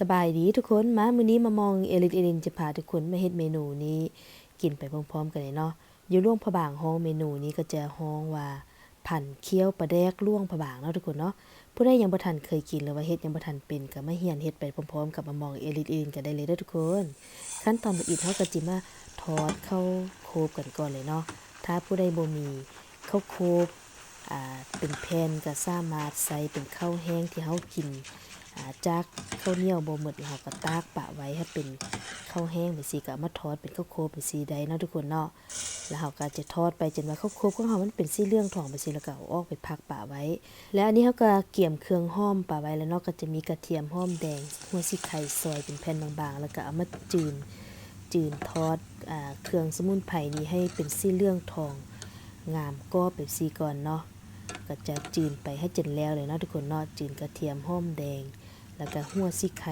ສະບາຍດີທຸກຄົນ, ມາມື້ນີ້ມາມອງເອລິດເອລິນຈະພາທຸກຄົນມາເຮັດເມນູນີ້ກິນໄປພ້ອມໆກັນເລີຍເນາະ. ຢູ່ຫຼວງພະບາງຮ້ອງເມນູນີ້ກໍຈະຮ້ອງວ່າ ພັນຂ້ຽວປາແດກຫຼວງພະບາງເນາະທຸກຄົນເນາະ. ຜູ້ໃດຍັງບໍ່ທັນເຄີຍກິນ ຫຼືວ່າເຮັດຍັງບໍ່ທັນເປັນ ກໍມາຮຽນເຮັດໄປພ້ອມໆກັບມາມອງເອລິດເອລິນກັນໄດ້ເລີຍເດີທຸກຄົນ. ຂັ້ນຕອນທຳອິດເຮົາກໍຊິມາທອດເຂົ້າໂຄບກັນກ່ອນເລີຍເນາະ. ຖ້າຜູ້ໃດບໍ່ມີເຂົ້າໂຄບ ອ່າ ເປັນແຜ່ນ ກໍສາມາດໃຊ້ເປັນເຂົ້າແຫ້ງທີ່ເຮົາກິນ ອ່າ ຈາກເຂົ້າໜຽວບໍ່ໝົດ ແລ້ວເຮົາກໍຕາກປະໄວ້ໃຫ້ເປັນເຂົ້າແຫ້ງແບບຊີ້ ກໍເອົາມາທອດເປັນເຂົ້າໂຄບແບບຊີ້ໄດ້ເນາະທຸກຄົນເນາະ. ແລ້ວເຮົາກໍຈະທອດໄປຈົນວ່າເຂົ້າໂຄບຂອງເຮົາມັນເປັນສີເຫຼືອງທອງແບບຊີ້ ແລ້ວກໍເອົາອອກໄປພັກປະໄວ້. ແລ້ວອັນນີ້ເຮົາກໍກຽມເຄື່ອງຫອມປະໄວ້ແລ້ວເນາະ, ກໍຈະມີກະທຽມ ຫອມແດງ ຫົວສີໄຄ ຊອຍເປັນແຜ່ນບາງໆ ແລ້ວກໍເອົາມາຈືນ ຈືນທອດ ອ່າ ເຄື່ອງສະໝຸນໄພນີ້ໃຫ້ເປັນສີເຫຼືອງທອງງາມກອບແບບຊີ້ກ່ອນເນາະ. ກໍຈະຈືນໄປໃຫ້ຈົນແລ້ວເລີຍເນາະທຸກຄົນເນາະ, ຈືນກະທຽມ ຫອມແດງ ແລ້ວກໍຫົວສີໄຄ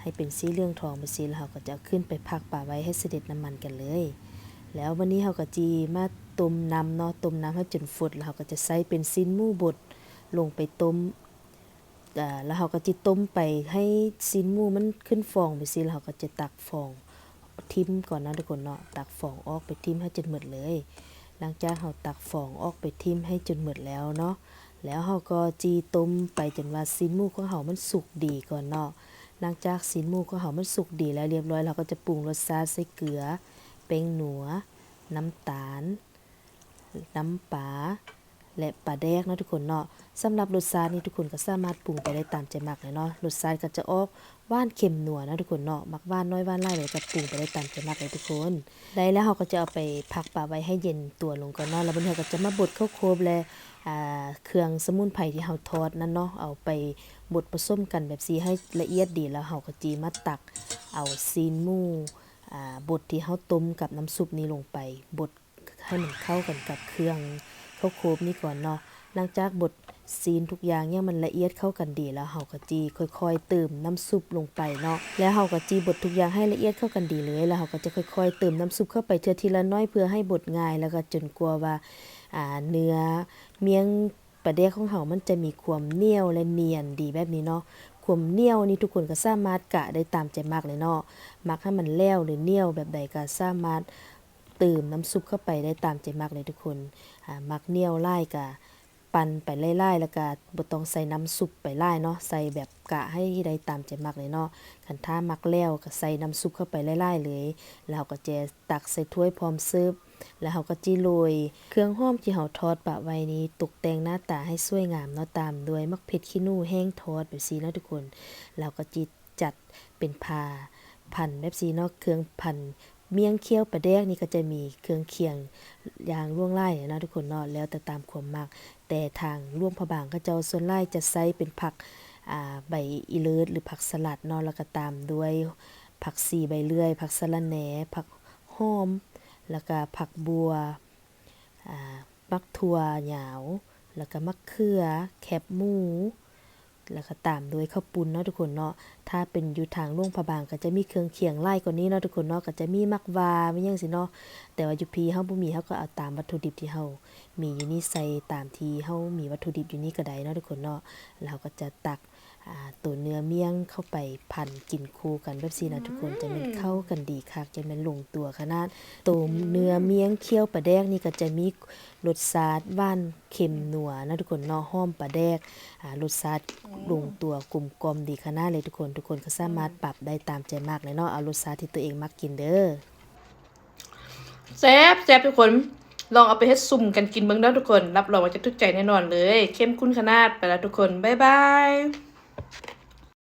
ໃຫ້ເປັນສີເຫຼືອງທອງແບບຊີ້ ແລ້ວເຮົາກໍຈະເອົາຂຶ້ນໄປພັກປະໄວ້ໃຫ້ສະເດັດນ້ຳມັນກັນເລີຍ. ແລ້ວບັດນີ້ເຮົາກໍຊິມາຕົ້ມນ້ຳເນາະ, ຕົ້ມນ້ຳໃຫ້ຈົນຟົດ ແລ້ວເຮົາກໍຈະໃສ່ເປັນຊີ້ນໝູບົດລົງໄປຕົ້ມ ອ່າ ແລ້ວເຮົາກໍຊິຕົ້ມໄປໃຫ້ຊີ້ນໝູມັນຂຶ້ນຟອງແບບຊີ້ ແລ້ວເຮົາກໍຈະຕັກຟອງຖິ້ມກ່ອນເນາະທຸກຄົນເນາະ, ຕັກຟອງອອກໄປຖິ້ມໃຫ້ຈົນໝົດເລີຍ. ຫຼັງຈາກເຮົາຕັກຟອງອອກໄປຖິ້ມໃຫ້ຈົນໝົດແລ້ວເນາະ, ແລ້ວເຮົາກໍຈີ່ຕົ້ມໄປຈົນວ່າຊີ້ນໝູຂອງເຮົາມັນສຸກດີກ່ອນເນາະ. ຫຼັງຈາກຊີ້ນໝູຂອງເຮົາມັນສຸກດີແລ້ວລຽບຮ້ອຍ ເຮົາກໍຈະປຸງລົດຊາດໃສ່ເກືອ, ແປ້ງນົວ, ນ້ຳຕານ, ນ້ຳປາ ແລະ ປາແດກເນາະທຸກຄົນເນາະ. ສຳລັບລົດຊາດນີ້ທຸກຄົນກໍສາມາດປຸງໄປໄດ້ຕາມໃຈມັກເລີຍເນາະ, ລົດຊາດກໍຈະອອກຫວານເຄັມນົວເນາະທຸກຄົນເນາະ, ມັກຫວານໜ້ອຍຫວານຫຼາຍກໍປຸງໄປໄດ້ຕາມໃຈມັກເລີຍທຸກຄົນ. ໄດ້ແລ້ວເຮົາກໍຈະເອົາໄປພັກປະໄວ້ໃຫ້ເຢັນຕົວລົງກ່ອນເນາະ, ແລ້ວບັດນີ້ເຮົາກໍຈະມາບົດເຂົ້າໂຄບ ແລະ ອ່າ ເຄື່ອງສະໝຸນໄພທີ່ເຮົາທອດນັ້ນເນາະ, ເອົາໄປບົດປະສົມກັນແບບຊີ້ໃຫ້ລະອຽດດີ ແລ້ວເຮົາກໍຈີ່ມາຕັກເອົາຊີ້ນໝູ ອ່າ ບົດທີ່ເຮົາຕົ້ມກັບນ້ຳຊຸບນີ້ລົງໄປ ບົດ ໃຫ້ມັນເຂົ້າກັນກັບເຄື່ອງເຂົ້າໂຄບນີ້ກ່ອນເນາະ. ຫຼັງຈາກບົດຊີ້ນທຸກຢ່າງຫຍັງມັນລະອຽດເຂົ້າກັນດີແລ້ວ ເຮົາກໍຈີ່ຄ່ອຍໆເຕີມນ້ຳຊຸບລົງໄປເນາະ, ແລ້ວເຮົາກໍຈີ່ບົດທຸກຢ່າງໃຫ້ລະອຽດເຂົ້າກັນດີເລີຍ ແລ້ວເຮົາກໍຈະຄ່ອຍໆເຕີມນ້ຳຊຸບເຂົ້າໄປເທື່ອທີລະໜ້ອຍ ເພື່ອໃຫ້ບົດງ່າຍ ແລ້ວກໍຈົນກວ່າວ່າ ອ່າ ເນື້ອມ້ຽງປາແດກຂອງເຮົາມັນຈະມີຄວາມໜຽວ ແລະ ນຽນດີແບບນີ້ເນາະ. ຄວາມໜຽວນີ້ທຸກຄົນກໍສາມາດກະໄດ້ຕາມໃຈມັກເລີຍເນາະ, ມັກໃຫ້ມັນແຫຼວ ຫຼື ໜຽວແບບໃດກໍສາມາດ ເຕີມນ້ຳຊຸບເຂົ້າໄປໄດ້ຕາມໃຈມັກເລີຍທຸກຄົນ. ອາ ມັກໜຽວຫຼາຍກະປັ່ນໄປຫຼາຍໆ ແລ້ວກະບໍ່ຕ້ອງໃສ່ນ້ຳຊຸບໄປຫຼາຍເນາະ, ໃສ່ແບບກະໃຫ້ໄດ້ຕາມໃຈມັກເລີຍເນາະ. ຄັນຖ້າມັກແຫຼວກະໃສ່ນ້ຳຊຸບເຂົ້າໄປຫຼາຍໆເລີຍ, ແລ້ວເຮົາກໍຈະຕັກໃສ່ຖ້ວຍພ້ອມເສີບ, ແລ້ວເຮົາກໍຈິໂລຍເຄື່ອງຫອມທີ່ເຮົາທອດປະໄວ້ນີ້ ຕົກແຕ່ງໜ້າຕາໃຫ້ສວຍງາມເນາະ, ຕາມດ້ວຍໝາກເຜັດຂີ້ໜູແຫ້ງທອດແບບຊີ້ເນາະທຸກຄົນ. ແລ້ວເຮົາກໍຈິ ຈັດເປັນພາພັນແບບຊີ້ເນາະ, ເຄື່ອງພັນມ້ຽງຂ້ຽວປາແດກນີ້ກໍຈະມີເຄື່ອງຄຽງຢ່າງຫຼວງຫຼາຍເນາະທຸກຄົນເນາະ, ແລ້ວແຕ່ຕາມຄວາມມັກ. ແຕ່ທາງຫຼວງພະບາງເຂົາເຈົ້າສ່ວນຫຼາຍຈະໃຊ້ເປັນຜັກ ອ່າ ໃບອີເລີດ ຫຼື ຜັກສະຫຼັດເນາະ, ແລ້ວກໍຕາມດ້ວຍຜັກຊີໃບເລື່ອຍ, ຜັກສະລະແໜ, ຜັກຫອມ, ແລ້ວກໍຜັກບົ່ວ, ອ່າ ໝາກຖົ່ວຍາວ, ແລ້ວກໍໝາກເຂືອ, ແຄບໝູ, ແລ້ວກໍຕາມດ້ວຍເຂົ້າປຸ້ນເນາະທຸກຄົນເນາະ. ຖ້າເປັນຢູ່ທາງຫຼວງພະບາງກໍຈະມີເຄື່ອງຄຽງຫຼາຍກວ່ານີ້ເນາະທຸກຄົນເນາະ, ກໍຈະມີໝາກຫວ້າ ມີຫຍັງຊີ້ເນາະ. ແຕ່ວ່າຢູ່ພີ້ເຮົາບໍ່ມີ, ເຮົາກໍເອົາຕາມວັດຖຸດິບທີ່ເຮົາມີຢູ່ນີ້ໃສ່ຕາມທີ່ເຮົາມີວັດຖຸດິບຢູ່ນີ້ກໍໄດ້ເນາະທຸກຄົນເນາະ. ແລ້ວເຮົາກໍຈະຕັກ ອ່າ ໂຕເນື້ອມ້ຽງເຂົ້າໄປພັນກິນຄູ່ກັນແບບຊີ້ນະທຸກຄົນ, ຈະແມ່ນເຂົ້າກັນດີຄັກ, ຈະແມ່ນລົງຕົວຂະໜາດ. ໂຕເນື້ອມ້ຽງຂ້ຽວປາແດກນີ້ກໍຈະມີລົດຊາດຫວານເຄັມນົວນະທຸກຄົນເນາະ, ຫອມປາແດກ, ອ່າ ລົດຊາດລົງຕົວກົມກ່ອມດີຂະໜາດເລີຍທຸກຄົນ. ທຸກຄົນກໍສາມາດປັບໄດ້ຕາມໃຈມັກເລີຍເນາະ, ເອົາລົດຊາດທີ່ຕົວເອງມັກກິນເດີ. ແຊບໆ ທຸກຄົນ, ລອງເອົາໄປເຮັດຊຸມກັນກິນເບິ່ງເດີທຸກຄົນ, ຮັບຮອງວ່າຈະຖືກໃຈແນ່ນອນເລີຍ, ເຂັ້ມຂຸ້ນຂະໜາດ. ໄປລະທຸກຄົນ, ບາຍບາຍ.